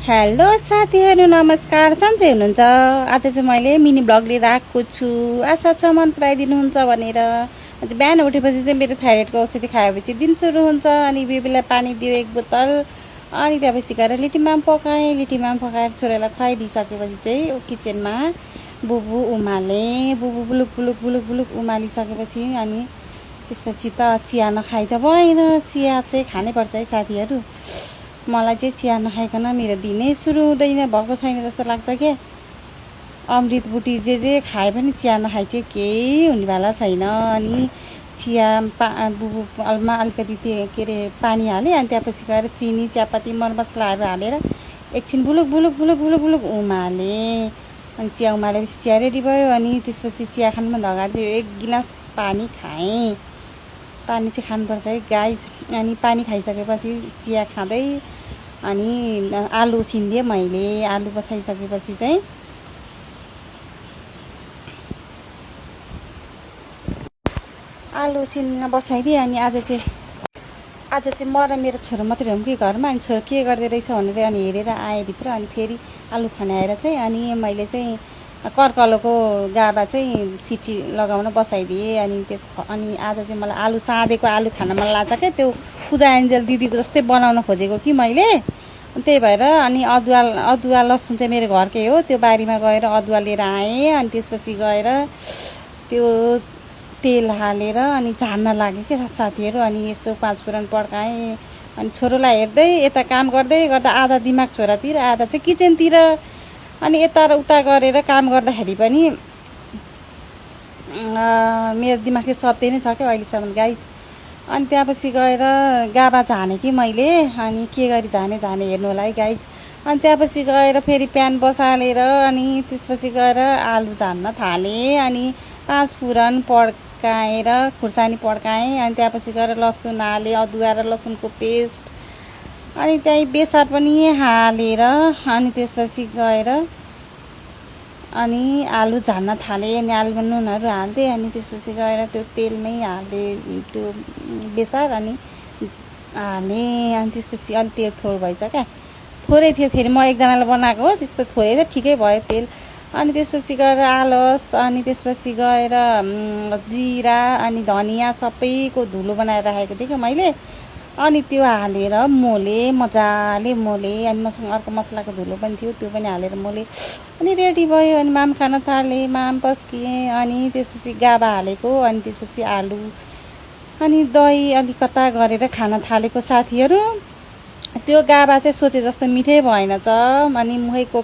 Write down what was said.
Hello साथीहरू, नमस्कार। सन्चै हुनुहुन्छ? आज चाहिँ मैले मिनी ब्लग लिएर आएको छु। आशा छ मन पराइदिनुहुन्छ भनेर। बिहान उठेपछि चाहिँ मेरो थाइरोइडको औषधि खाएपछि दिन सुरु हुन्छ। अनि बेबीलाई पानी दियो 1 बोतल। अनि त्यसपछि गएर लिटीमाम पकाएँ। लिटीमाम पकाएर छोरालाई खुवाइदिइसकेपछि चाहिँ किचनमा बुबु उमाले। बुबु बुलुक बुलुक बुलुक बुलुक उमालिसकेपछि अनि त्यसपछि त चिया नखाइ त भएन। चिया चाहिँ खानैपर्छ है साथीहरू। मलाई चाहिँ चिया नखाइकन मेरो दिनै सुरु हुँदैन, भएको छैन जस्तो लाग्छ क्या। अमृत बुटी जे खाए पनि चिया नखाइ चाहिँ केही हुनेवाला छैन। अनि चिया बुबुमा अलिकति के अरे पानी हालेँ। अनि त्यसपछि गएर चिनी, चियापत्ती, मरमसलाहरू हालेर एकछिन बुलुक बुलुक बुलुक बुलुक बुलुक उमालेँ। अनि चिया उमालेपछि चिया रेडी भयो। अनि त्यसपछि चिया खानुभन्दा अगाडि 1 गिलास पानी खाएँ। पानी चाहिँ खानुपर्छ है गाइज। अनि पानी खाइसकेपछि चिया खाँदै अनि आलु उसिनिदिएँ मैले। आलु बसाइसकेपछि चाहिँ आलु उसिन्न बसाइदिएँ। अनि आज चाहिँ म र मेरो छोरो मात्रै हौँ कि घरमा। अनि छोरो के गर्दै रहेछ भनेर अनि हेरेर आएँ भित्र। अनि फेरि आलु खनाएर चाहिँ अनि मैले चाहिँ कर्कलोको गाबा चाहिँ सिटी लगाउन बसाइदिएँ। अनि आज चाहिँ मलाई आलु साँधेको आलु खान मन लाग्छ क्या। त्यो पूजा एन्जेल दिदीको जस्तै बनाउन खोजेको कि मैले। त्यही भएर अनि अदुवा लसुन चाहिँ मेरो घरकै हो। त्यो बारीमा गएर अदुवा लिएर आएँ। अनि त्यसपछि गएर त्यो तेल हालेर अनि झान्न लाग्यो क्या साथीहरू। अनि यसो 5 फुरन पड्काएँ। अनि छोरोलाई हेर्दै यता काम गर्दै गर्दा आधा दिमाग छोरातिर, आधा चाहिँ किचनतिर। अनि यता र उता गरेर काम गर्दाखेरि पनि मेरो दिमाग चाहिँ सत्य नै छ क्या अहिलेसम्म गाइज। अनि त्यसपछि गएर गाबा झाने कि मैले। अनि के गरी झाने हेर्नु होला है गाइज। अनि त्यसपछि गएर फेरि प्यान बसालेर अनि त्यसपछि गएर आलु झान्न थालेँ। अनि 5 फुरन पड्काएर खुर्सानी पड्काएँ। अनि त्यसपछि गएर लसुन हालेँ, अदुवा र लसुनको पेस्ट। अनि त्यही बेसार पनि हालेर अनि त्यसपछि गएर अनि आलु झान्न थालेँ। अनि आलुमा नुनहरू हाल्दै अनि त्यसपछि गएर त्यो तेलमै हालेँ त्यो बेसार अनि हालेँ। अनि त्यसपछि अलि तेल थोर भएछ क्या, थोरै थियो। फेरि म एकजनालाई बनाएको हो, त्यस्तो थोरै त ठिकै भयो तेल। अनि त्यसपछि गएर आलस, अनि त्यसपछि गएर जिरा अनि धनियाँ सबैको धुलो बनाएर राखेको थिएँ कि मैले। अनि त्यो हालेर मजाले मोलेँ। अनि मसँग अर्को मसलाको धुलो पनि थियो, त्यो पनि हालेर मोलेँ। अनि रेडी भयो। अनि माम खान थालेँ, माम पस्किएँ। अनि त्यसपछि गाबा हालेको, अनि त्यसपछि आलु अनि दही अलिकता गरेर खान थालेको साथीहरू। त्यो गाबा चाहिँ सोचे जस्तो मिठै भएन छ। अनि मुखैको